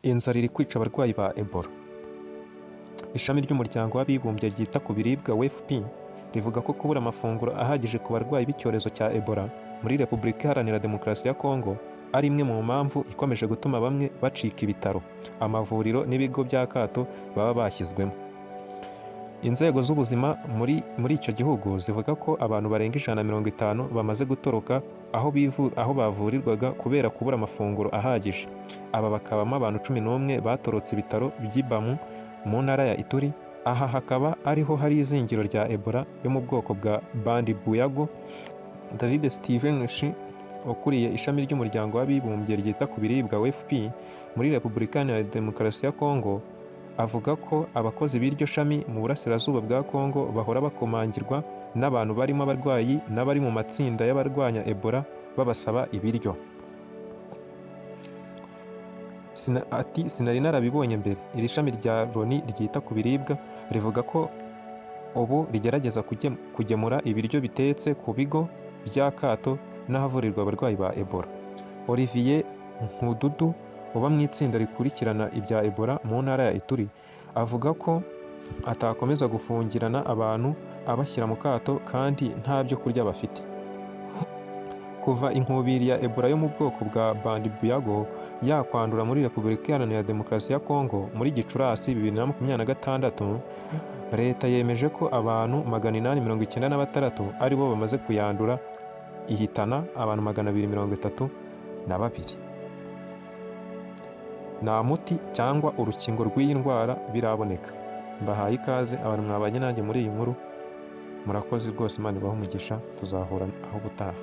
Inzara iri kwica abarwayi ba Ebola. Ishami ry'Umuryango w'Abibumbye ryita ku biribwa, WFP, rivuga ko kubura amafunguro ahagije ku barwayi b'icyorezo cya Ebola muri Repubulika Iharanira Demokarasi ya Kongo ari imwe mu mpamvu ikomeje gutuma bamwe bacika ibitaro, amavuriro n'ibigo by'akato baba bashyizwemo. Inzego z'ubuzima muri icyo gihugu zivuga ko abantu barenga 150 bamaze gutoroka aho bavurirwaga kubera kubura amafunguro ahagije. Aba bakabamo abantu 11 batorotse ibitaro by'i Bamu mu ntara ya Ituri, aha hakaba ariho hari izingiro rya Ebola yo mu bwoko bwa Bundibugyo. David Stevens, ukuriye ishami ry'Umuryango w'Abibumbye ryita ku biribwa, WFP, muri Repubulika Iharanira Demokarasi ya Kongo, avuga ko abakozi b'iryo shami mu burasirazuba bwa Kongo bahora bakomangirwa n'abantu barimo abarwayi n'abari mu matsinda y'abarwanya Ebola babasaba ibiryo. Ati: "Sinari narabibonye mbere." Iri shami rya Loni ryita ku biribwa rivuga ko ubu rigerageza kugemura ibiryo bitetse ku bigo by'akato n'ahavurirwa abarwayi ba Ebola. Olivier Nkududu, uba mu itsinda rikurikirana ibya Ebola mu ntara ya Ituri, avuga ko atakomeza gufungirana abantu abashyira mu kato kandi nta byo kurya bafite. Kuva inkubiri ya Ebola yo mu bwoko bwa Bundibugyo yakwandura muri Repubulika Iharanira Demokarasi ya Kongo muri Gicurasi 2026, leta yemeje ko abantu 896 aribo bamaze kuyandura, ihitana abantu 232. Nta muti cyangwa urukingo rw'iyi ndwara biraboneka. Mbahaye ikaze abantu mwabanye nanjye muri iyi nkuru. Murakoze rwose, Imana ibahe umugisha. Tuzahura aho ubutaha.